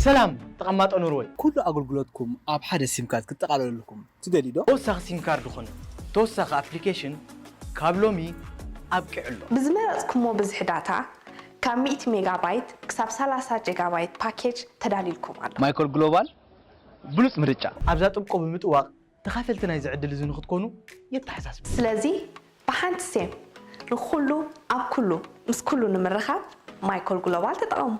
ሰላም ተቐማጦ ኖርወይ። ኩሉ ኣገልግሎትኩም ኣብ ሓደ ሲም ካርድ ክጠቓለለልኩም ትደልዩ ዶ? ተወሳኺ ሲም ካርድ ኾነ ተወሳኺ ኣፕሊኬሽን ካብ ሎሚ ኣብቂዑ ኣሎ። ብዝመረጽኩሞ ብዝሒ ዳታ፣ ካብ ሚእቲ ሜጋባይት ክሳብ ሰላሳ ጀጋባይት ፓኬጅ ተዳልዩልኩም ኣሎ። ማይኮል ግሎባል ብሉጽ ምርጫ። ኣብዛ ጥብቆ ብምጥዋቕ ተኻፈልቲ ናይዚ ዕድል እዚ ንኽትኮኑ የተሓሳስብ። ስለዚ ብሓንቲ ሴም ንኹሉ ኣብ ኩሉ ምስ ኩሉ ንምርኻብ ማይኮል ግሎባል ተጠቐሙ።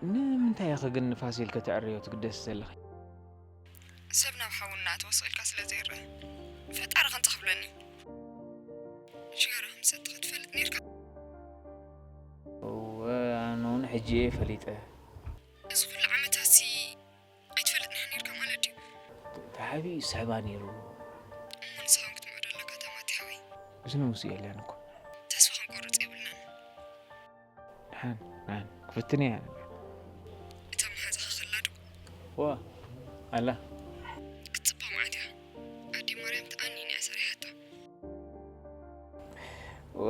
ንምንታይ ኢኺ ግን ንፋሲል ከተዕርዮ ትግደሲ ዘለኺ? ሰብ ናብ ሓዊ እናኣተወ ስቕ ኢልካ ስለ ዘይረአ፣ ፈጣሪ ከምዚ ክብለኒ። ሽጋራ ከም ዝሰትኻ ትፈልጥ ነይርካ? እወ፣ ኣነ እውን ሕጂ እየ ፈሊጠ። እዚ ኩሉ ዓመታትሲ ኣይትፈልጥንኻ ነይርካ ማለት ድዩ? ተሓቢኡ ይስሕባ ነይሩ። እሞ ንስኻ እውን ክትምዕዶ ኣለካ ታማቲ ሓወይ። እዚ ንምስኡ የለን እኮ። ተስፋ ክንቆርጽ የብልናን። ደሓን ደሓን ክፍትን እየ ኣነ። እታ መሓዛኻ ከላ ዶ? እወ ኣላ። ክትጽበ መዓት እያ። ኣደይ ማርያም ተኣኒን እያ ሰሪሓታ። እወ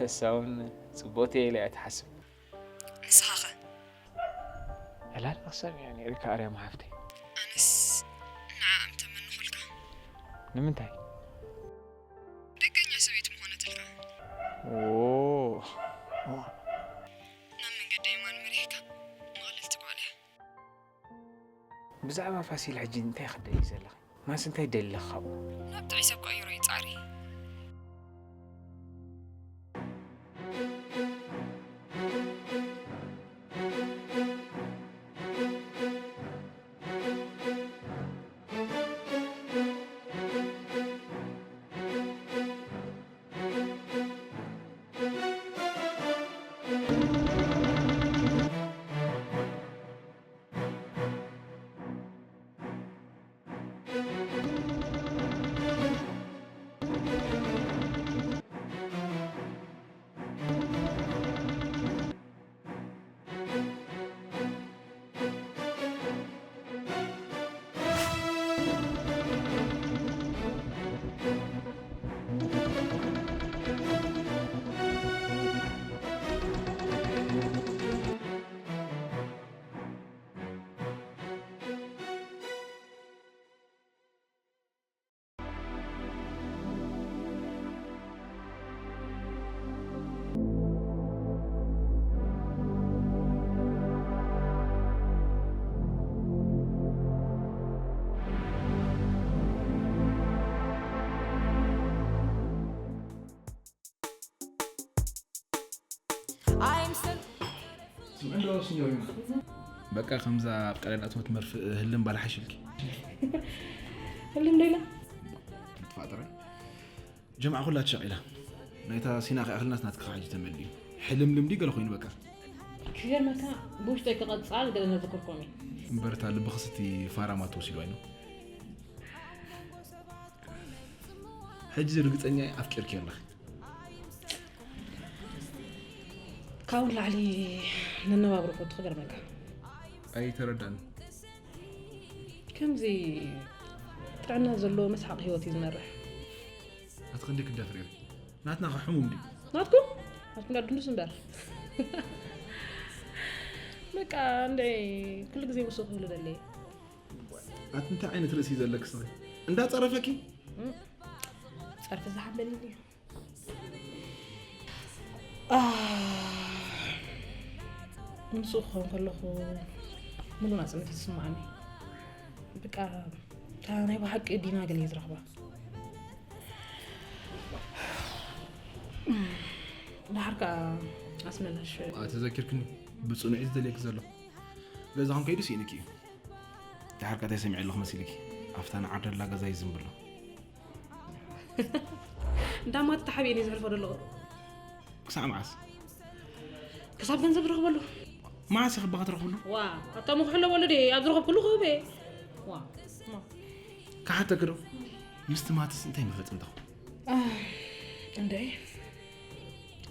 እሳ እውን ጽብቕቲ እየ ኢላ እያ ትሓስብ። ንስኻ ኸ? ዕላል ክሰምዕ እየ ነይሩካ ኣርያም ሓፍተይ። ኣነስ ንዓኣ ምተመነኹልካ። ንምንታይ? ደገኛ ሰበይቲ ምኾነትልካ። ዎ። ናብ መንገዲ የማን መሪሕካ ምቕልልቲ ጓል እያ። ብዛዕባ ፋሲል ሕጂ እንታይ ክትደልዪ ዘለኺ? ማስ እንታይ ደሊ ኣለኺ ካብኡ? ናብ ጥዑይ ሰብ ክቕይሮ እዩ ጻዕሪ። በቃ ከምዛ ኣብ ቃልያን ኣትወት መርፍእ ህልም ባልሓሽልኪ። ህልም ደይላ ምጥፋእ ጥራይ። ጀምዓ ኩላ ተሸቂላ። ናይታ ሲና ከይኣኽልናስ ናትካ ሕጂ ተመልዩ። ሕልም ልምዲ ገለ ኮይኑ በቃ። ክገርመካ ብውሽጠይ ክቐጻል ገለ ነዘክርኩም እዩ። እምበርታ ልብኽስ እቲ ፋራማ ተወሲዱ ኣይኑ። ሕጂ ርግጸኛ እየ ኣፍቂርኪ ኣለኺ። ካብኡ ንላዕሊ ነነባብሮ ፈቱ ክገርመካ። ኣይተረዳን። ከምዚ ጥዕና ዘለዎ መስሓቕ ህይወት እዩ ዝመርሕ። ኣቲ ክንደይ ክደፍር እዩ? ናትና ከ ሕሙም ድዩ? ናትኩም ናትኩም ዳ ድንዱስ እምበር። በቃ እንደ ኩሉ ግዜ ምስ ክህሉ ደለየ። ኣቲ እንታይ ዓይነት ርእሲ ዘለክ ስኺ? እንዳጸረፈኪ? ጸርፊ ዝሓበለኒ እዩ። ምስኡ ክኸውን ከለኹ ሙሉ ናጽነት ይስምዓኒ። በቃ እታ ናይ ብሓቂ ዲና ገለ እየ ዝረኽባ። ድሓር ከኣ ኣስመላሽ ተዘኪርክኒ። ብጽኑዕ እዩ ዝደልየኪ ዘሎ። ገዛኹም ከይዱ ስኢንኪ እዩ። ድሓር ከኣ እንታይ ሰሚዐ ኣለኹ መሲልኪ? ኣብታ ንዓደላ ገዛ ይዝንብሎ። እንዳማት ተሓቢእኒ ዘሕልፎ ዘለኹ ክሳዕ መዓስ? ክሳብ ገንዘብ ረኽበሉ። መዓስ ኢኺ ባኻ ትረኽብሉ? ዋ ኣታ ምኩሕሎ በሉ ደ ኣብ ዝረኸብኩሉ ክህበ። ዋ ክሓተኪ ዶ? ምስቲ ማትስ እንታይ መፈጸምታ? እንደ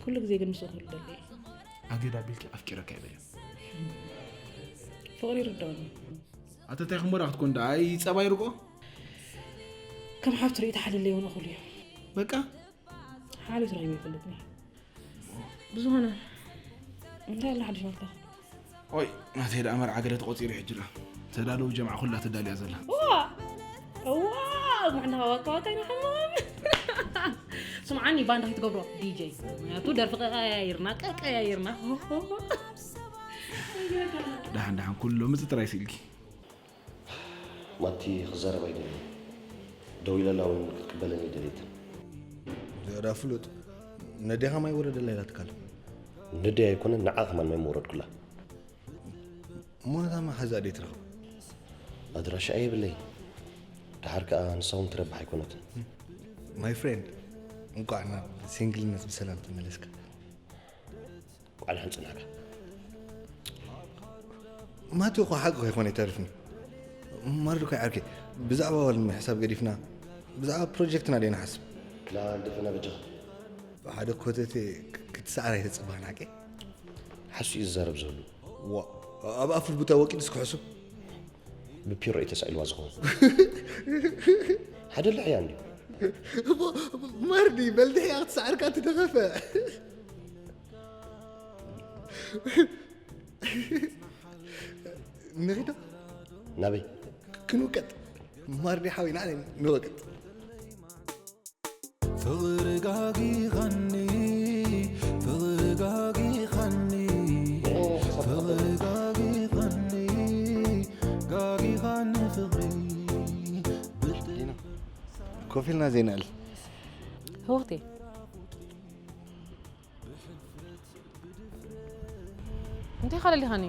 ኩሉ ግዜ ግን ምስኡ ክህሉ ደለየ። ኣገዳ ቢልኪ ኣፍቂረካ ይበልዮ። ፍቕሪ ይርዳውኒ። ኣተ እንታይ ክሞዳ ክትኮን ዳ ኣይ ጸባይ ርቆ? ከም ሓብቲ ርእዩ ተሓልለይ እውን እኹል እዩ። በቃ ሓሊፍ ረኺቡ ይፈልጥኒ። ብዝኾነ እንታይ ኣሎ ሓድሽ ናትካ? ኦይ ናተይ ደኣ መርዓ ገለ ተቆጺሩ ሕጂ ደኣ ተዳለዉ ጀምዓ ኩላ ተዳልያ ዘላ። ዋ ዋ ምሕና ዋካ ዋካ ይንሓሞም። ስምዓኒ ባንዳ ክትገብሮ ዲጄ ምክንያቱ ደርፊ ቀያይርና ቀቀያይርና ደሓን ደሓን ኩሉ ምጽ ጥራይ ስኢልኪ። ማቲ ክዛረብ ኣይደልን። ደው ኢለላ እውን ክትቅበለኒ ኣይደለየትን። ዝያዳ ፍሉጥ ነዴኻ ማይ ወረደላ ኢላትካል። ነደይ ኣይኮነን ንዓ ከማን ማይ መውረድኩላ። እሞ ነታ መሓዛ ደይ ትረኽብ? ኣድራሻ የብለይ። ድሓር ከኣ ንሳ እውን ትረብሕ ኣይኮነትን። My friend እንቋዕ ናብ ሲንግልነት ብሰላም ተመለስካ። ቋል ሕንጽናካ ማቲ እኮ ሓቂ ከይኮነ ይተርፍኒ። ማርዱካይ ዓርከይ ብዛዕባ ዋልሚ ሕሳብ ገዲፍና ብዛዕባ ፕሮጀክትና ደይ ንሓስብ። ክላ ግደፈና በጃኻ። ሓደ ኮተቴ ክትሰዓር ኣይተጽባህን ሓቂ። ሓሱ እዩ ዝዛረብ ዝህሉ። ዋ ኣብ ኣፉል ቦታ ወቂሉ ስክሕሱ። ብፒሮ እዩ ተሳኢልዋ ዝኸውን። ሓደ ልሕያ እንዲ ማርዲ በልድሕያ ክትሰዓርካ ትደኸፈ። ንኺዶ ናበይ ክንውቀጥ ማርዲ ሓዊ ንዓለ ንወቅጥ። ፍቕሪ ጋጊኻኒ ፍቕሪ ጋጊኻኒ ፍቕሪ ጋጊኻኒ ጋጊኻኒ ፍቕሪ ኮፍ ኢልና ዘይንዕል ህወኽቴ እንታይ ኻለሊኻኒ?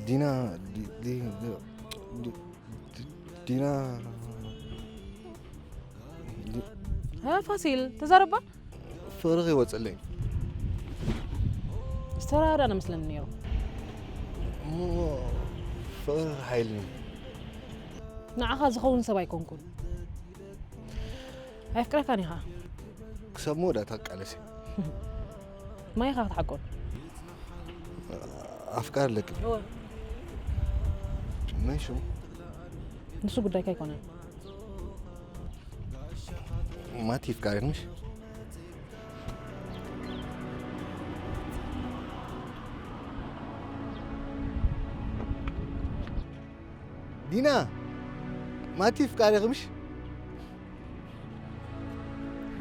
ዲና ዲ- ዲ- ዲ- ዲና ዲ- ፋሲል ተዛረባ ፍቕሪ ከይወፀለይ ዝተራዳ ነመስለኒ ነይሩ። እሞ ፍቕሪ ሓይልኒ ንዓኻ ዝኸውን ሰብ ኣይኮንኩን። ኣየፍቅረካን ኢኻ። ክሳብ መወዳእታ ቃለሲ ማይ ኢኻ ክትሓቆን። ኣፍቃር ኣለኪ እወ መን ሽሙ ንሱ ጉዳይካ ኣይኮነን። ማቲ ይፍቃር ምሽ ዲና ማቲ ይፍቃር ምሽ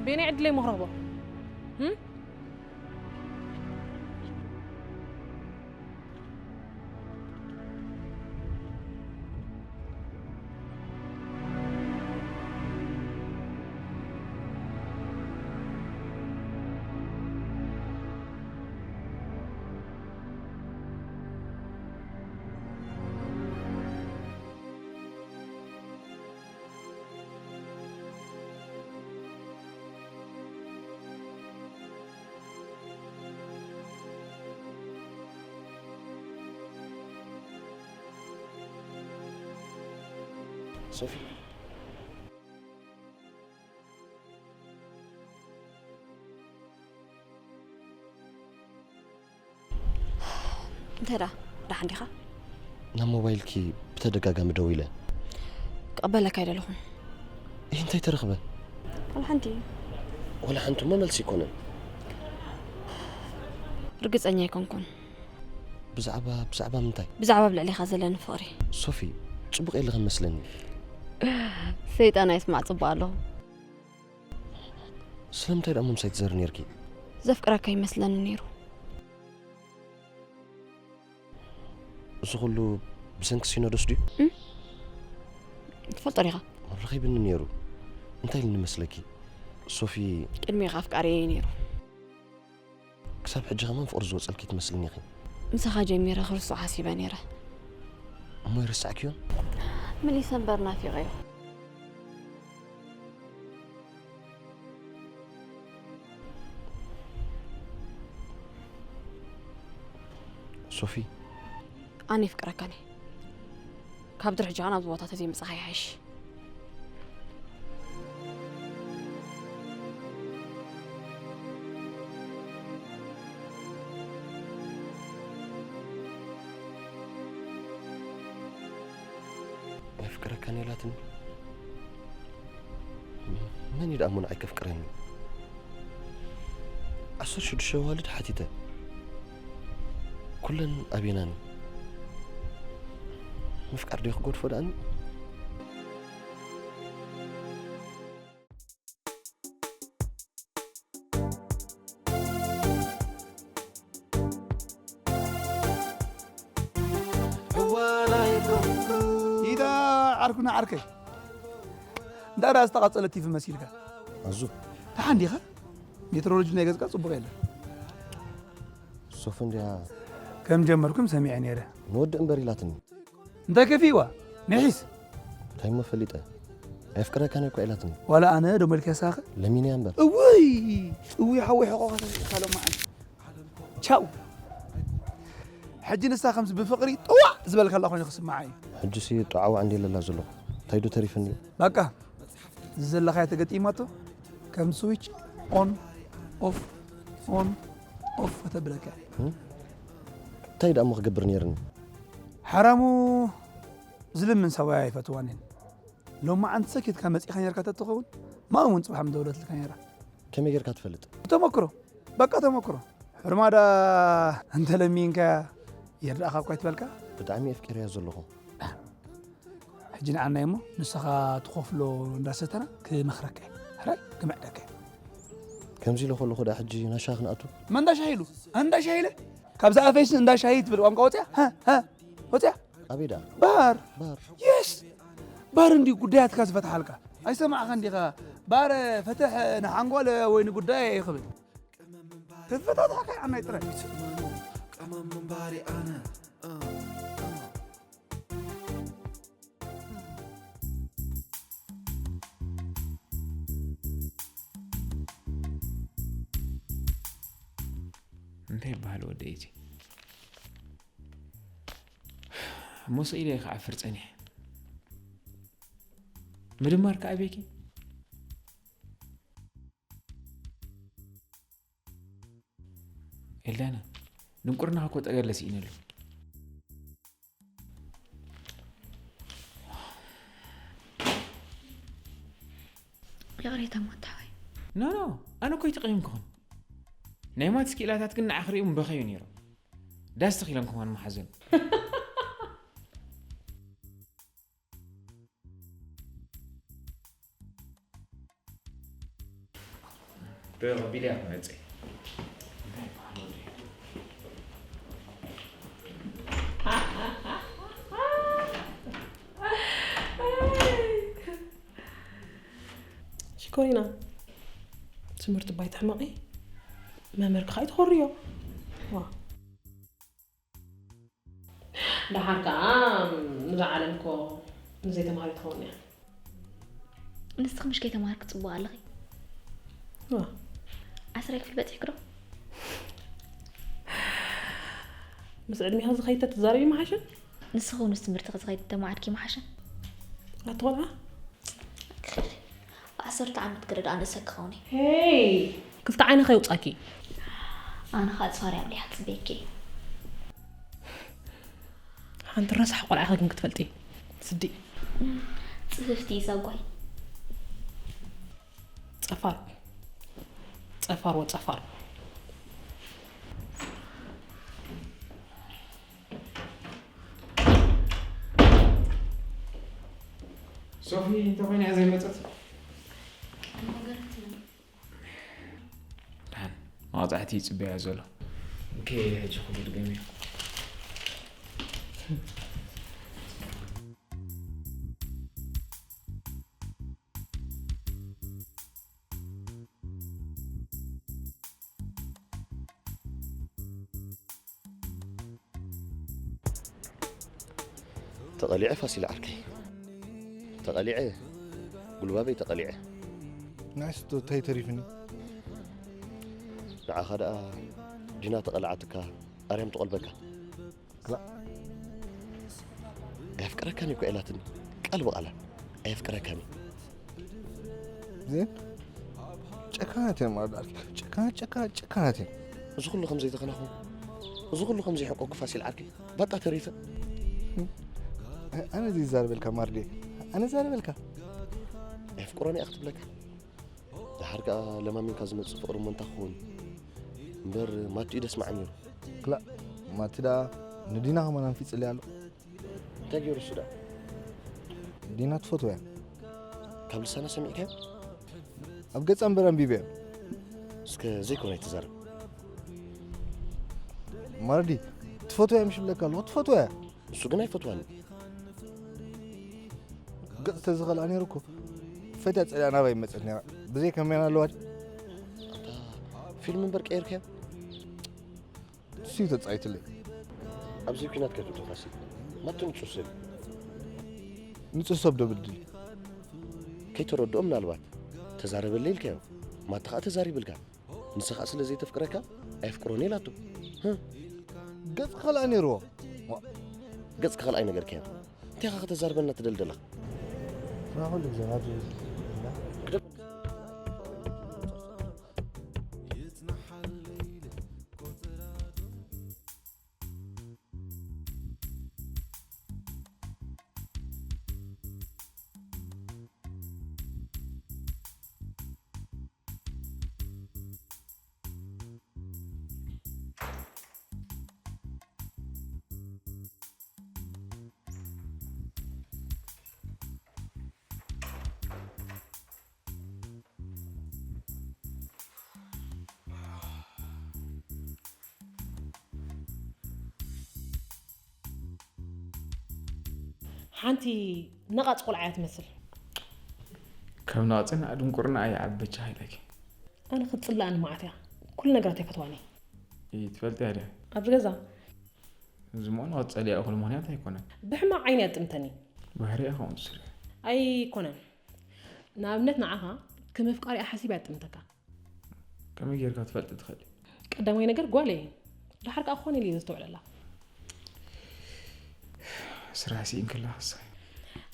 ቤናይ ዕድለይ መኽረኽቦ ሶፊ ተዳ ደሓን ዲኻ? ናብ ሞባይልኪ ብተደጋጋሚ ደዊለ። ክቕበለካ ኣይደለኹን። ይህ እንታይ ተረኽበ? ዋላ ሓንቲ። ወላ ሓንቲ እሞ መልሲ ኣይኮነን። ርግጸኛ ኣይኮንኩን። ብዛዕባ ብዛዕባ ምንታይ? ብዛዕባ ኣብ ልዕሊኻ ዘለኒ ፍቕሪ። ሶፊ፣ ጽቡቕ የለኸን መስለኒ። ሰይጣን ኣይስማዕ ጽቡቕ ኣለኹ። ስለምንታይ ደኣ ምሳይ ትዘሪ ነርኪ? ዘፍቅረካ ይመስለኒ ነይሩ። እዚ ኩሉ ብሰንኪ ሲኖዶስ ድዩ? እም? ትፈልጦ ዲኻ? ረኺብኒ ነይሩ። እንታይ ኢልኒ መስለኪ? ሶፊ ቅድሚኻ ኣፍቃሪየይ ነይሩ። ክሳብ ሕጂ ከማን ፍቕሪ ዝወጸልኪ ትመስልኒ ኢኺ። ምሳኻ ጀሚረ ክርስቶ ሓሲበ ነይረ። እሞ ይረሳዕክዮ? መሊሰ እምበር ናፊቐዮ። ሶፊ ኣነ ይፍቅረካኒ። ካብ ድርሕጃ ናብዚ ቦታ ተዘይምጻኻ ይሓይሽ። የፍቅረካን ኢላትኒ። መን እዩ ደኣ እሞ ንዓይ ከፍቅረኒ? ዓሰርተ ሽዱሽተ ኣዋልድ ሓቲተ፣ ኩለን ኣቤናኒ። ምፍቃር ዶ ክገድፎ ደኣኒ? ኢዳ ዓርኩና ዓርከይ። እንዳ ዳ ዝተቓጸለት ቲቪ መሲልካ። ኣዙ ደሓን ዲኻ? ሜትሮሎጂ ናይ ገጽካ ጽቡቕ የለን። ሶፊ እንድያ ከም ጀመርኩም ሰሚዐ ነይረ። ንወዲ እምበር ኢላትኒ። እንታይ ከፊእዋ? ንሒስ። እንታይ እሞ ፈሊጠ? ኣየፍቅረካን እኮ ኢላትኒ። ዋላ ኣነ ደሞ ኢልካ ሳኸ? ለሚንያ እምበር። እውይ! እውይ ሓወይ ሕቆኻ ተስኢኻ ሎማዓንቲ። ቻው። ሕጂ ንሳ ከምዚ ብፍቕሪ ጥዋዕ ዝበልካላ ኮይኑ ክስምዓ እዩ። ሕጂሲ ጥዓዋ እንዲ ለላ ዘለኹ። እንታይ ዶ ተሪፍኒ? በቃ፣ እዚ ዘለኻዮ ተገጢማቶ ከም ስዊች ኦን ኦፍ ኦን ኦፍ ከተብለካ። እንታይ ደኣ እሞ ክገብር ነይርኒ? ሓራሙ ዝልምን ሰብኣይ ኣይፈትዋንን። ሎማዓንቲ ሰኪትካ መጺኻ ነርካ ተትኸውን፣ ማም እውን ጽባሕ ምደወለትልካ ነይራ። ከመይ ጌርካ ትፈልጥ? ተመክሮ፣ በቃ ተመክሮ። ሕርማዳ እንተለሚንካ የርዳእኻ እኳ ይትበልካ። ብጣዕሚ ኣፍቂረያ ዘለኹ። ሕጂ ንዓናይ እሞ ንስኻ ትኸፍሎ እንዳሰተና ክመኽረካ እየ። ሕራይ ክምዕደካ እየ። ከምዚ ኢለ ከለኹ ደኣ ሕጂ ናሻ ክንኣቱ? መን እንዳሻሂ ኢሉ? እንዳሻሂ ኢለ? ካብዛ ኣፈይስ እንዳሻሂ ትብል ቋንቋ ወፅያ? ሃ፣ ሃ፣ ወፅያ? ኣበይ ደኣ? ባር። ባር። የስ። ባር እንዲ ጉዳያትካ ዝፈትሓልካ። ኣይሰማዕኻን ዲኻ? ባር ፈትሕ ንሓንጎል ወይ ንጉዳይ ይኽብል። ክፈታትሓካ ይዓናይ ጥራይ። እንታይ ይበሃል ወደይ እዚ? ሞስ ኢለ ክዓፍር ጸኒሐ። ምድማር ከኣ ቤኪ? ኤልዳና፣ ድንቁርና እኮ ጠገለ ስኢነሉ። ይቕሬታ እሞ ኣታ ሓወይ። ኖ፣ ኖ፣ ኣነ እኮ ኣይተቐየምኩኹን። ናይ ማትስ ክኢላታት ግን ንዓኺ ሪኦም በኸዩ ነይሮም። ዳስ ተኺሎም ከማን መሓዘን። ዶ ቀቢልያ ክመጽእ። ሽኮሪና ትምህርቲ ባይ ትሕመቒ መምህርኪ ኸኣ ይትኾርዮ። ዋ። ደሓር ከኣ እዛ ዓለም እኮ ንዘይተማሃሪ ትኸውን እያ። ንስኺ ምሽ ከይተማሃርኪ ጽቡቕ ኣለኺ። ዋ። ዓስራይ ክፍሊ በጺሕኪ ዶ? ምስ ዕድሜኻ ዝኸይድ ተትዛረቢ ምሓሸ። ንስኺ እውን ምስ ትምህርትኺ ዝኸይድ ተማሃርኪ ምሓሸ። ኣቲ ቆልዓ። ብዓሰርተ ዓመት ክርዳእ ንእሰኪ ክኸውን እየ። ሄይ! ክልተ ዓይንኻ ይውጻኪ። ኣነ ኸኣ ጽፋር ኣብሊሓ ክጽበየኪ እየ። ኣንቲ ረሳሕ ቆልዓ ኢኻ ግን ክትፈልጢ። ስዲ። ጽፍፍቲ ይዛ ጓል። ጸፋር። ጸፋር ወጸፋር። ሶፊ እንተኾይና እያ ዘይመጸት። ኣናገረትና። ደሓን መቕጻዕቲ ይጽበያ ዘሎ። ኦኬ፣ ሕጂ ክፉት ገም እዩ። ተቐሊዐ ፋሲል ዓርከይ፣ ተቐሊዐ፣ ጉልባበይ ተቐሊዐ። ንዓይስ እንታይ ተሪፍኒ? ንዓኻ ደኣ ዲና ተቐልዓትካ ኣርያም ትቐልበካ። ክላእ፣ ኣየፍቅረካን እኮ ኢላትኒ፣ ቃል ብቓላ ኣየፍቅረካን እዩ። ዜን ጨካናት እዮም ኣርዳልኪ፣ ጨካናት ጨካናት ጨካናት እዮም። እዚ ኩሉ ከም ዘይተኸናኹ፣ እዚ ኩሉ ከም ዘይሕቆኩ ፋሲል ዓርከይ፣ ባጣ ተሪፈ። ኣነ ዘይዛረበልካ ማርዴ፣ ኣነ ዛረበልካ። ኣየፍቅሮን እያ ክትብለካ። ድሓር ከኣ ለማሚንካ ዝመጽእ ፍቕሪ እሞ እንታይ ክኸውን? እምበር ማቱ እዩ ደስማዕ ነይሩ። ክላእ፣ ማቲ ደኣ ንዲና ከማን ኣንፊጽለይ ኣሎ። እንታይ ገይሩ እሱ ደኣ? ዲና ትፈትዎ እያ። ካብ ልሳና ሰሚዕካዮ? ኣብ ገጻ እምበር ኣንቢበ እያ። እስከ ዘይኮነ ኣይትዛረብ። ማርዲ፣ ትፈትዎ እያ ምሽ ብለካ ኣለኹ፣ ትፈትዎ እያ። እሱ ግን ኣይፈትዋን። ገጽ ተዝኸልኣ ነይሩ እኮ ፈትያ ጸሊኣ ናባይ መጸት ነይራ። ብዘይ ከመና ኣለዋ። ኣንታ ፊልም እምበር ቀይርካዮ? ንሱ እዩ ተጻይትለይ። ኣብዚ ኲናት ከፊቱ ፋሲል ማቱ ንጹር ሰብ እዩ። ንጹር ሰብ ዶ ብድል? ከይተረድኦ ምናልባት ተዛረበለይ ኢልካዮ። ማታ ኸኣ ተዛሪብልካ። ንሳ ኸኣ ስለ ዘይተፍቅረካ ኣየፍቅሮን ኢላቶ። ህም። ገጽ ከልኣ ነይርዎ። ገጽ ከልኣይ ነገርካዮ። እንታይ ኢኻ ከተዛርበና ትደሊ ዘለኻ? ስራ ኩሉ ግዜ ናብዚ ሓንቲ ነቓጽ ቆልዓ እያ ትመስል። ከም ናቕጽን ኣድንቁርና ኣይ ዓበቻ ሃይለኪ። ኣነ ክትጽላእኒ መዓት እያ። ኩሉ ነገራት ኣይፈትዋን እየ። ይትፈልጥ እያ ድያ? ኣብዚ ገዛ ዝሞን ወጸሊያ እኹል ምኽንያት ኣይኮነን። ብሕማቕ ዓይኒ እያ ትጥምተኒ። ባህሪያ ከምኡ ስለ ኣይኮነን። ንኣብነት ንዓኻ ከም ኣፍቃሪኣ ሓሲብ እያ ትጥምተካ። ከመይ ጌርካ ትፈልጥ ትኽእል? ቀዳማይ ነገር ጓል እየ። ድሓር ከኣ ክኾነ ኢለ እየ ዘስተውዕለላ። ስራሕ ስኢን ከላ ክሳይ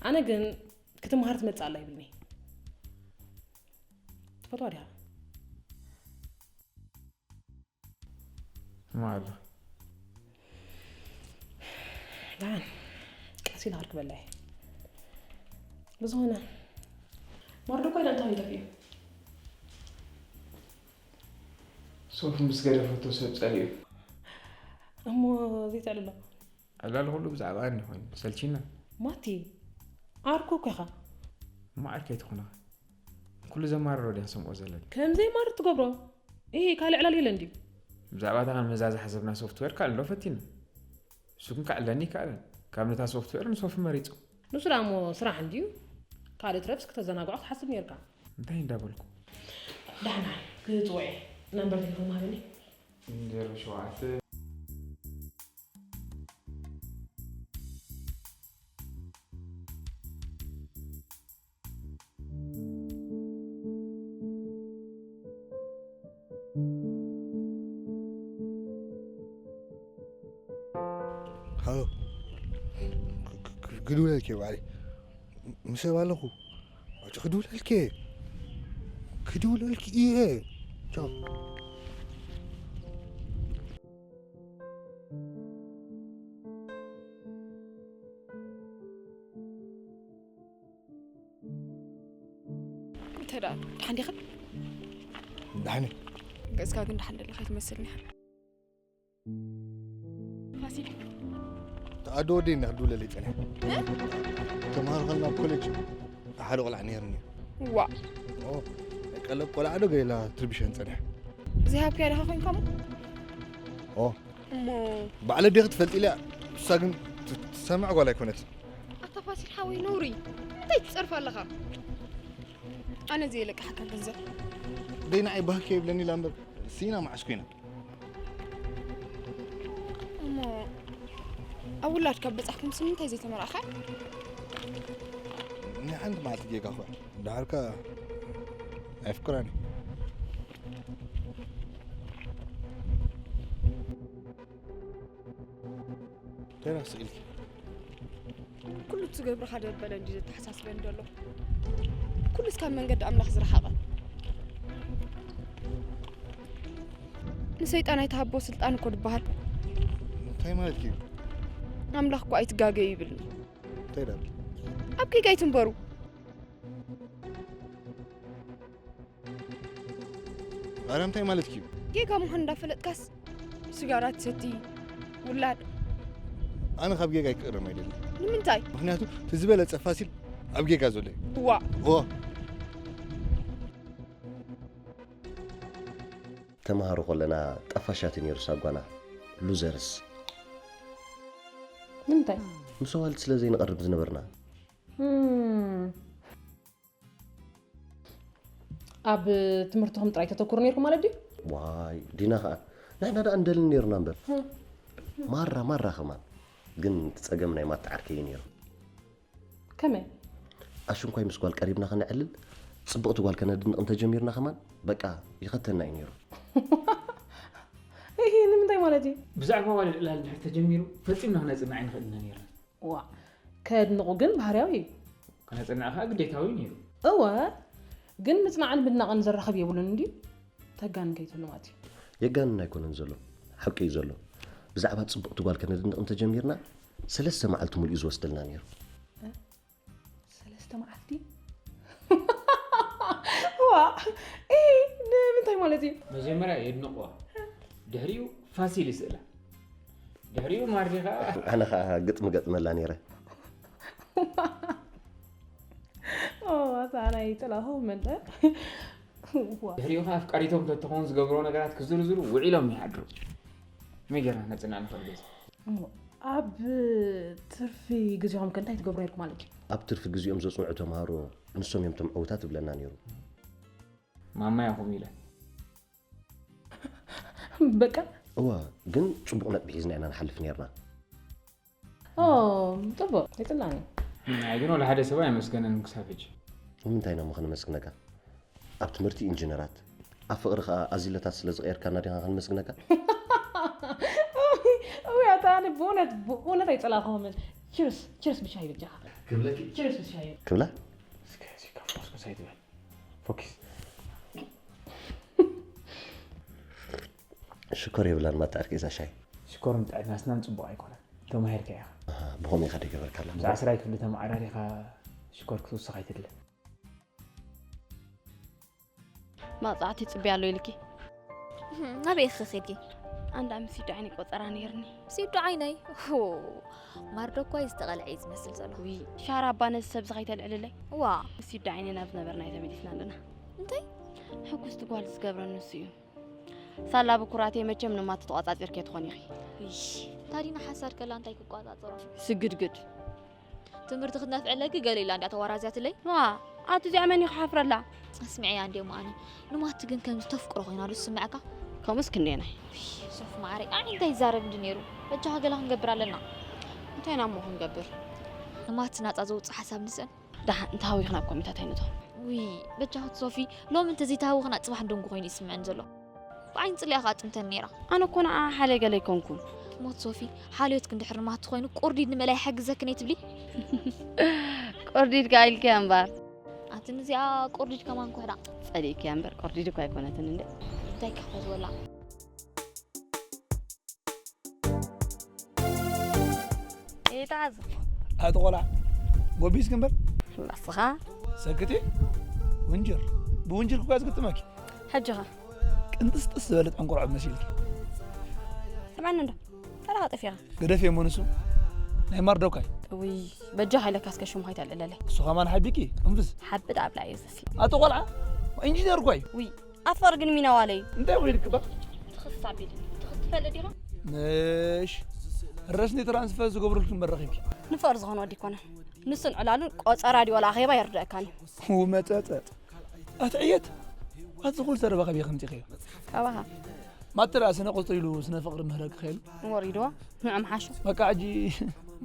ኣነ ግን ክትምሃር ትመጽእ ኣላ ይብልኒ። ትፈትዋ ዲኻ? ማለ ደሓን ቀስ ኢላ ክርከበላ እየ። ብዝኾነ ማርዶ እኳ ኢላ እንታይ ይጠፍእ እዩ? ሶፊ ምስ ገደፈቶ ሰብ ጸሊኡ። እሞ ዘይተዕልሎ ዕላል ኩሉ ብዛዕባ ኣኒ ኮይኑ ሰልቺና። ማቲ ዓርኩ እኮ ኢኻ። እሞ ዓርከይ ትኹንኻ ኩሉ ዘማርሮ ድያ ሰምኦ ዘለኒ። ከም ዘይማርር ትገብሮ። ይሄ ካልእ ዕላል የለን ድዩ? ብዛዕባ እታ ክንመዛዛ ሓሰብና ሶፍትዌር ካልእ ዶ ፈቲና። እሱ ግን ከዕለኒ ይከኣለን። ካብ ነታ ሶፍትዌር ንሶፊ መሪጹ። ንሱ ደኣ እሞ ስራሕ እንድዩ። ካልእ ትረፍስ ክተዘናግዖ ክትሓስብ ነይርካ። እንታይ እንዳበልኩ? ደሓን ደሓን ክጽውዕ እየ። ናምበር ቴሌፎን ሃበኒ። ዜሮ ሸውዓተ ሃሎ፣ ክድውለልኪ እየ ባዕለይ። ምስ ሰብ ኣለኹ። ኣቲ ክድውለልኪ እየ። ክድውለልኪ እየ። ቻው። ተዳ ደሓን ዲኻ? ደሓን ገጽካ ግን ደሓን ደለኻ ኣይትመስልን ኢኻ። ፋሲል ተኣዶ ወደይ እና ክድውለለይ ጸኒሐ። ተምሃሮ ከለና ኣብ ኮሌጅ ሓደ ቆልዓ ነይርኒ። ዋ ቀለብ ቆልዓ ዶ ገሌላ ትርብሸን ጸኒሐ። ዘይሃብካያ ዲኻ ኮይንካ እሞ? ኦ እሞ ባዕለ ዲኺ ትፈልጢ ኢለ እያ። እሳ ግን ት- ትሰምዕ ጓል ኣይኮነትን። ኣታ ፋሲል ሓወይ ነውሪ እንታይ ትጸርፍ ኣለኻ? ኣነ ዘየለቅሓካ ገንዘብ ደይ ንዓይ ባህኪ ይብለኒ ኢላ እምበር ሲና መዓስ ኮይና። እሞ ኣብ ውላድካ በጻሕኩም ስምንታይ ዘይተመርኣኻ? ናይ ሓንቲ መዓልቲ ጌጋ ኾ ድሓርካ ኣይፍቅራን እዩ። ደና ስኢልኪ ኩሉ ትገብርኻ ደበለ እንዲ ዘተሓሳስበኒ ዘሎ ኩሉስ ካብ መንገዲ ኣምላኽ ዝረሓቐ ንሰይጣን ኣይትሃቦ ስልጣን እኮ ድበሃል እንታይ ማለት እዩ? ኣምላኽ እኮ ኣይትጋገዩ ይብልኒ እንታይ ዳል ኣብ ጌጋ ኣይትንበሩ ኣረ እንታይ ማለት እዩ? ጌጋ ምዃን እንዳፈለጥካስ ስጋራ ትሰቲ ውላድ ኣነ ካብ ጌጋ ኣይክእረም ኣይደለም። ንምንታይ ምክንያቱ እቲ ዝበለፀ ፋሲል ኣብ ጌጋ ዘሎ እዩ። ዋ ኦ ተምሃሮ ከለና ጠፋሻት ነይሩ ሳጓና ሉዘርስ ንምንታይ ምስ ኣዋልድ ስለ ዘይንቐርብ ዝነበርና እም። ኣብ ትምህርትኹም ጥራይ ተተኩሩ ነይርኩም ማለት ድዩ ዋይ ዲና ኸዓ ንሕና ደኣ እንደልን ነይሩና እምበር ማራ ማራ ኸማን ግን እቲ ጸገም ናይ ማታ ዓርከይ እዩ ነይሩ ከመይ ኣሽንኳይ ምስ ጓል ቀሪብና ኸነዕልል ጽብቕቲ ጓል ከነድንቕ እንተጀሚርና ኸማን በቃ ይኸተና እዩ ነይሩ ይሄ ንምንታይ ማለት እዩ ብዛዕባ ዋልድ ዕላል ድሕር ተጀሚሩ ፈጺምና ክነጽንዕ ኣይንኽእል ኢና ነይርና ዋ ከድንቑ ግን ባህርያዊ እዩ ክነጽንዕ ከዓ ግዴታዊ እዩ ነይሩ እወ ግን ምጽናዕን ምድናቕን ዘራኽብ የብሉን እንድዩ ተጋንን ከይትብሉ ማለት እዩ የጋንን ኣይኮነን ዘሎ ሓቂ እዩ ዘሎ ብዛዕባ ጽብቕቲ ጓል ከነድንቕ እንተጀሚርና ሰለስተ መዓልቲ ሙሉእ እዩ ዝወስደልና ነይሩ ሰለስተ መዓልቲ ዋ እ ንምንታይ ማለት እዩ መጀመርያ የድንቕዋ ድሕሪኡ ፋሲል ይስእላ ድሕሪኡ ማርዲኻ ኣነ ከዓ ግጥሚ ገጥመላ ነይረ ኣታ ናይ ጥላኹ መንጠ ድሕሪኡ ከዓ ኣፍቃሪቶም ተተኸውን ዝገብርዎ ነገራት ክዝርዝሩ ውዒሎም ይሓድሩ መይ ጌርና ነፅና ንኽእል ገዛ ኣብ ትርፊ ግዜኹም ከ እንታይ ትገብሩ ነርኩም ማለት እዩ ኣብ ትርፊ ግዜኦም ዘፅንዑ ተምሃሮ ንሶም እዮም ቶም ዕውታት ይብለና ነይሩ ማማ ያኹም ኢለ በቃ እዋ ግን ፅቡቕ ነጥቢ ሒዝና ኢና ንሓልፍ ነርና ኦ ፅቡቕ ይፅላኒ ናይ ግን ወላ ሓደ ሰብ ኣይመስገነን ክሳብ ሕጂ ንምንታይ ኢና እሞ ከነመስግነካ ኣብ ትምህርቲ ኢንጂነራት ኣብ ፍቕሪ ከዓ ኣዚለታት ስለ ዝቐየርካና ዲኻ ከነመስግነካ እውይ ኣታ ኣነ ብእውነት ብእውነት ኣይፀላእኹምን ችርስ ችርስ ብሻሂ በጃኻ ክብለኪ ችርስ ብሻሂ ክብላ እስከ እስከ ፎስኮስ ኣይትበል ፎኪስ ሽኮር የብላን ማታ ዕርቂ እዛ ሻይ ሽኮር ንጥዕናስናን ፅቡቕ ኣይኮነን ተማሂርካ ኢኻ ብኸምኡ ኢኻ ደገበርካላ ምስ ዓስራይ ክፍሊ ተመዓራሪኻ ሽኮር ክትውስኽ ኣይትድለ መቕጻዕቲ ይጽበያ ኣሎ ኢልኪ ናበይ ኢኺ ኸድኪ ኣንዳ ምስ ኢዱ ዓይኒ ቆጸራ ነይርኒ ሲዱ ዓይነይ ማርዶ እኳ እዩ ዝተቐልዐ እዩ ዝመስል ዘሎ ዊ ሻራ ኣባ ነዚ ሰብዚ ከይተልዕልለይ ዋ ምስ ኢዱ ዓይኒ ናብ ዝነበርና ተመሊስና ኣለና እንታይ ሕጉስቲ ጓል ዝገብረኒ ንሱ እዩ ሳላ ብኩራተይ መቸም ንማት ተቋጻጺርኪ ትኾን ኢኺ ይሽ ታዲና ሓሳድ ከላ እንታይ ክቋጻጸሮ ስግድግድ ትምህርቲ ክትነፍዕለኪ ገለ ኢላ እንዲያ ተዋራዝያትለይ ዋ ኣቱ እዚኣ መን እዩ ክሓፍረላ ስምዕያ እንዲሞ ኣነ ንማቲ ግን ከም ዝተፍቅሮ ኮይና ዶ ዝስምዐካ ከምኡስ ክንደየናይ ሶፍ ማዕረይ ኣነ እንታይ ይዛረብ እንዲ ነይሩ በጃኻ ገለ ክንገብር ኣለና እንታይ ኢና እሞ ክንገብር ንማቲ ናፃ ዘውፅእ ሓሳብ ንስእን ደሓ እንተሃዊኽና ኣብ ኮሚታት ኣይነቶ ውይ በጃኽት ሶፊ ሎሚ እንተዘይተሃዊኽና ፅባሕ እንደንጉ ኮይኑ ይስምዐን ዘሎ ብዓይኒ ፅልያ ከዓ ጥምተን ነይራ ኣነ እኮ ንዓ ሓለ ገለ ኣይኮንኩን ሞት ሶፊ ሓልዮት ክንድሕር ንማቲ ኮይኑ ቁርዲድ ንመላይ ሓግዘክን እየ ትብሊ ቁርዲድ ከኣ ኢልክያ እምበር ኣቲ ንዚኣ ቁርዲድ ከማን ኩሕዳ ጸሊእክያ እምበር ቁርዲድ እኮ ኣይኮነትን እንደ እንታይ ከፈዝወላ ይትዓዝ ኣቲ ቆልዓ ጎቢዝክ እምበር ንስኻ ሰክቲ ውንጅር ውንጅል ክኳ ዝግጥመኪ። ሕጂ ኸ ቅንጥስጥስ ዝበለት ዕንቁርዖብ መሲልኪ። ስምዓኒ እንዶ ተራ ቀጠፊኻ ገደፍ እሞ ንሱ ናይ ማርዶካይ። ውይ በጃ ሃይለካ እስከ ሽሙ ሃይታ ኣለለለ እሱ ኸማን ሓቢኪ ቅንፍዝ። ሓብድ ኣብላ እዩ ዘፊ ኣቶ ቆልዓ ኢንጂነር ኳይ። ውይ ኣፈር ግን ሚና ዋለዩ እንታይ ኮይድክባ? ትኽሳብ ኢለ ትኽትፈለ ዲኻ ምሽ ረስኒ ትራንስፈር ዝገብሩልክን በረኺብኪ። ንፈር ዝኾነ ወዲ ይኮነ ንሱን ዕላሉን ቆፀራ ድዩ ወላ ኣኼባ የርድአካን እዩ መጠጠጥ ኣትዕየት ኣቲ ኩሉ ተረባኸቢ ከምፂኸዮ ካባኻ ማተላ ስነ ቁፅሪ ኢሉ ስነ ፍቅሪ ምህረክ ኸይሉ ወሪድዎ ንዕም ሓሹ በቃ ሕጂ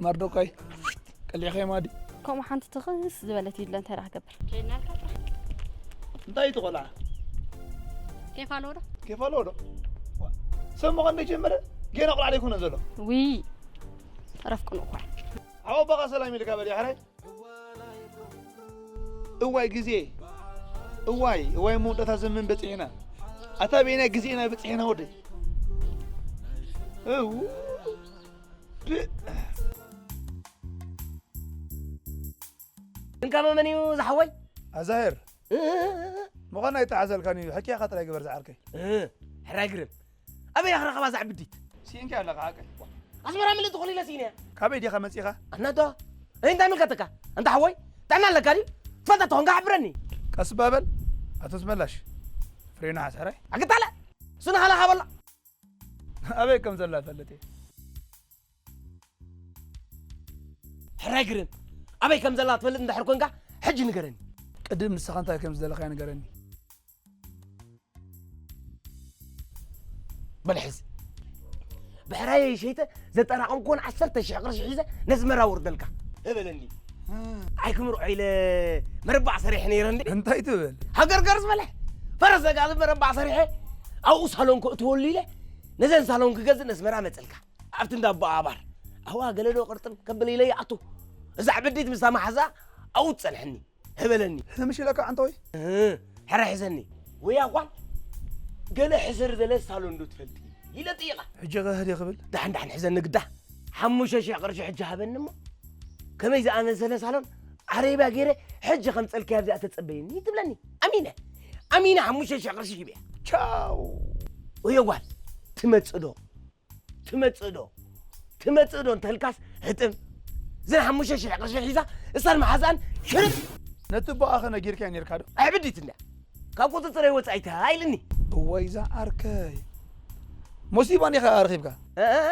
ማርዶካይ ቀሊዕኸ ማዲ ከምኡ ሓንቲ ትኽስ ዝበለት ይድለ እንታይ ደኣ ክገብር እንታይ ትቆልዓ ኬፍ ኣለዎ ዶ ኬፍ ኣለዎ ዶ ሰብ ምዃን ጀመረ ገና ቆልዓ ዘይኮነ ዘሎ ውይ ረፍቅኑ እኳ ዓወባኻ ሰላም ኢልካ በል ያሕራይ እዋይ ግዜ እዋይ እዋይ መወዳእታ ዘመን በፂሕና ኣታ በይናይ ግዜና በፂሕና ወደይ እው ብ- እንካመ መን እዩ ዝሓወይ ኣዛሄር ምዃን ኣይተዓዘልካን እዩ ሕክያኻ ጥራይ ግበር ዝዓርከይ ሕራይ ግርም ኣበይ ኣኽረኸባ ዛዕብዲት ሲንኪ ኣለኻ ሓቀይ ኣስመራ ምልእቲ ኮሊለ ሲነ ካበይ ዲኻ መፂኻ ኣናዶ እንታይ ምልከተካ እንታ ሓወይ ጥዕና ኣለካ ድዩ ትፈልጣ ተኾንካ ሓብረኒ ቀስ ባበል ኣቶ ስመላሽ ፍሬና ሓሳራይ ኣግታለ ስንሃላ ሃበላ ኣበይ ከም ዘላ ፈልጥ እየ ሕራይ ግርም ኣበይ ከም ዘላ ትፈልጥ እንድሕር ኮንካ ሕጂ ንገረኒ ቅድም ንስኻ እንታይ ከም ዝደለኻዮ ንገረኒ በል ሕዝ ብሕራይ ሸይተ ዘጠራቐምኩዎን ዓሰርተ ሽሕ ቅርሺ ሒዘ ነስመራ ወርደልካ እበለኒ ኣይክምርዖ ኢለ መረባዕ ሰሪሐ ነይረ እንዲ እንታይ ትብል ሃገርገር ዝበለ ፈረስ ዘጋልብ መረባዕ ሰሪሐ ኣብኡ ሳሎን ከእትወሉ ኢለ ነዘን ሳሎን ክገዝእ ነስመራ መፀልካ ኣብቲ እንዳ ኣቦ ኣባር ኣዋ ገለዶ ቅርጥም ከብል ኢለ ይኣቱ እዛ ዕብዲት ምስታ መሓዛ ኣብኡ ትፀንሐኒ ህበለኒ ህምሽ ኢለካ ዓንተወይ ሕረ ሕዘኒ ወይ ኣቋል ገለ ሕስር ዘለ ሳሎን ዶ ትፈልጢ ኢለ ጥይቓ ሕጂ ኸህድ ክብል ዳሕን ዳሕን ሕዘኒ ግዳ ሓሙሽተ ሽሕ ቅርሺ ሕጂ ሃበኒ እሞ ከመይ ዝኣመሰለ ሳሎን ዓረብያ ገይረ ሕጂ ከም ፀልክያ ኣብዚኣ ተፀበየኒ ትብለኒ ኣሚነ ኣሚነ ሓሙሽተ ሽሕ ቅርሺ ሂበያ ቻው ወዮ ጓል ትመፅእ ዶ ትመፅእ ዶ ትመፅእ ዶ እንተልካስ ህጥም እዘን ሓሙሽተ ሽሕ ቅርሺ ሒዛ እሳን መሓዛን ሽርጥ ነቲ ቦኣኸ ነጊርካዮ ነርካ ዶ ኣይብዲት እንዳ ካብ ቁፅፅረይ ወፃኢታ ኢልኒ እወይዛ ዓርከይ ሞሲባ ኒኻ ረኺብካ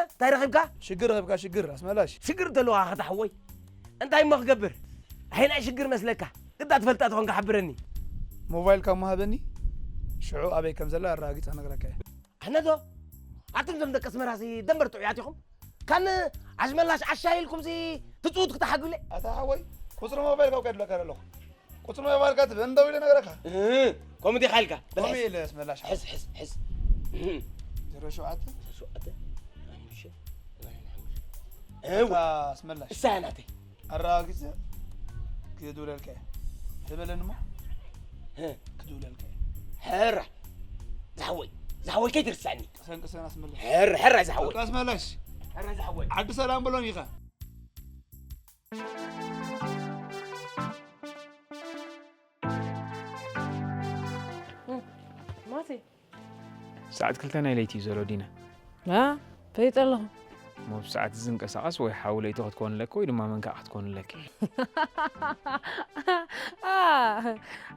እንታይ ረኺብካ ሽግር ረኺብካ ሽግር ኣስመላሽ ሽግር እንተለዋ ከተሓወይ እንታይ እሞ ክገብር ኣይ ናይ ሽግር መስለካ ግዳ ትፈልጣ ትኾንካ ሓብረኒ ሞባይልካ እሞ ሃበኒ ሽዑ ኣበይ ከም ዘላ ኣረጋጊፀ ክነግረካ እየ ኣነዶ ኣቱም ዞም ደቂ ኣስመራሲ ደንበር ጥዑያት ኢኹም ካን ኣሽመላሽ ዓሻ ኢልኩምሲ ትፅውት ክትሓጉለ ኣታ ሓወይ ቁፅሪ ሞባይልካ ከድለካ ኣለኹ ቁፅሪ ሞባይልካ ትብል እንደው ኢለ ነገረካ ከምኡ ዲኻ ኢልካ ከምኡ ኢለ ኣስመላሽ ሕዝ ሕዝ ሕዝ ዜሮ ሸውዓተ ሸውዓተ እታ ኣስመላሽ እሳያ ናተይ ኣረጋጊፀ ክድውለልካ እየ ተበለኒ እሞ ክድውለልካ እየ ሕራ ዝሓወይ ዝሓወይ ከይትርስዕኒ ቀሰንቀሰን ኣስመላሽ ሕራ ሕራ ዝሓወይ በቃ ኣስመላሽ ሕራ ዝሓወይ ዓዲ ሰላም ብሎም ኢኻ ማቲ ሰዓት ክልተ ናይ ለይቲ እዩ ዘሎ ዲና አ ፈይጠ ኣለኹ እሞ ብሰዓት እዚ ዝንቀሳቐስ ወይ ሓው ለይቲ ክትኮን ኣለኪ ወይ ድማ መንካእ ክትኮን ኣለኪ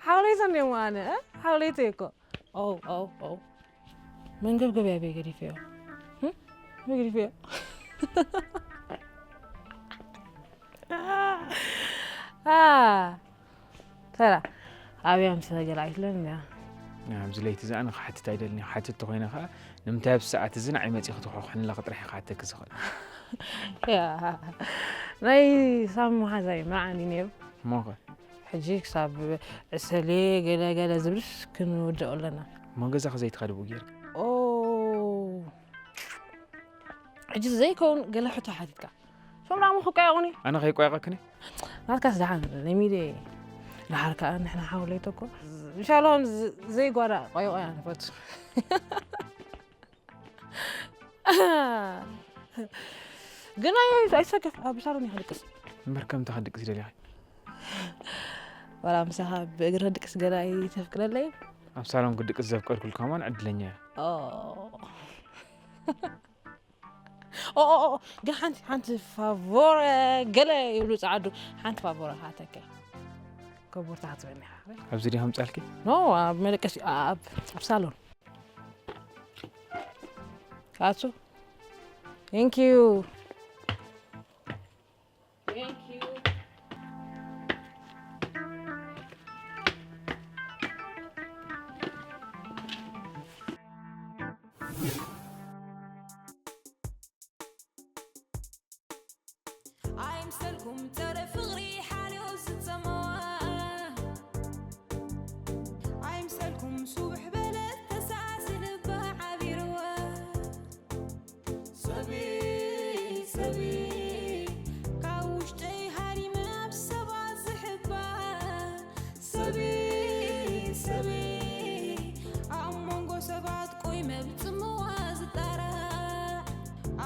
ሓውለይተን እዮም ኣነ ሓውለይተ እኮ ኦው ኦው ኦው መንገብገብ ያበይ ገዲፈዮ በይ ገዲፈዮ ተራ ኣብያ ምስ ተገላዒትለን እያ ኣብዚ ለይቲ እዚ ኣነ ክሓትት ኣይደልን እየ ክሓትት ተኮይነ ከዓ ንምንታይ ኣብዚ ሰዓት እዚ ንዓይ መፂ ክትኾኩሕኒ ኣለኺ ጥራሕ እየ ክሓተኪ ዝኽእል ያ ናይ ሳሚ መሓዛይ መርዓኒ ነይሩ እሞ ኸ ሕጂ ክሳብ ዕሰሌ ገለ ገለ ዝብልስ ክንውድኦ ኣለና እሞ ገዛኺ ዘይትኸድቡ ጌርኪ ኦ ሕጂ ዘይከውን ገለ ሕቶ ሓቲትካ ሶም ዳሞ ክቃየቑኒ ኣነ ከይቋየቐክኒ ናትካስ ደሓን ናይ ሚድየ ደሓር ከዓ ንሕና ሓውለይቶ እኮ ሻሎም ዘይጓዳ ቆይቆያ ንፈቱ ግን ኣይሰከፍ ኣብ ሳሎን ይክድቅስ እምበር ከምታ ክድቅስ ይደሊኺ ዋላ ምሳኻ ብእግሪ ክድቅስ ገለ ኣይተፍቅደለይ? ኣብ ሳሎን ክድቅስ ዘፍቀድኩሉ ከማን ዕድለኛ እያ። ኦ ኦ ኦ፣ ኦ፣ ግን ሓንቲ ሓንቲ ፋቮረ ገለ ይብሉ ጸዓዱ። ሓንቲ ፋቮረ ካተከ ከቦርታ ክትበኒ ኢኻ። ኣብዚ ዲኻ ምጻልኪ? ኖ ኣብ መደቀሲ ኣብ ኣብ ሳሎን ኣቱ። Thank you. Thank you. ኣይምሰልኩም ጸረ ፍቕሪ ሓልዮ ዝጸመዋ ኣይምሰልኩም ሱብሕ በለት ተሳእሲ ልባ ዓቢርዋ ሰበይ ሰበይ ካብ ውሽጠይ ሃሪመ ኣብ ሰባት ዝሕባ ሰበይ ሰበይ ኣብ መንጎ ሰባት ቆይመ ብጽምዋ ዝጣራ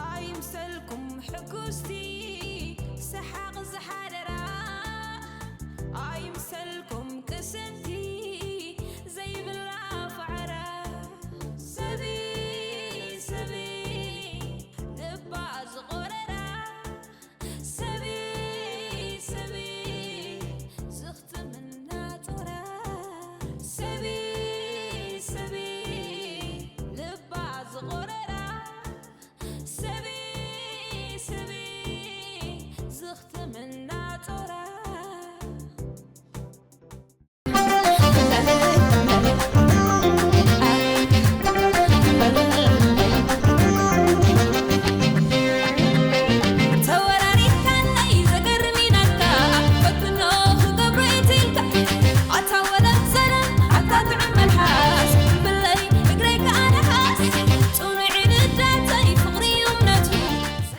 ኣይምሰልኩም ሕጉስቲ ሰሓቕ ዝሓደራ ኣይምሰልኩም ቅስንቲ ዘይብላ ፋዕራ ሰበይ ሰበይ ልባ ዝቖረራ ሰበይ ሰበይ ዝኽትምና ጾራ ሰበይ ሰበይ ልባ ዝቖረራ ሰበይ ሰበይ ዝኽትምና ጾራ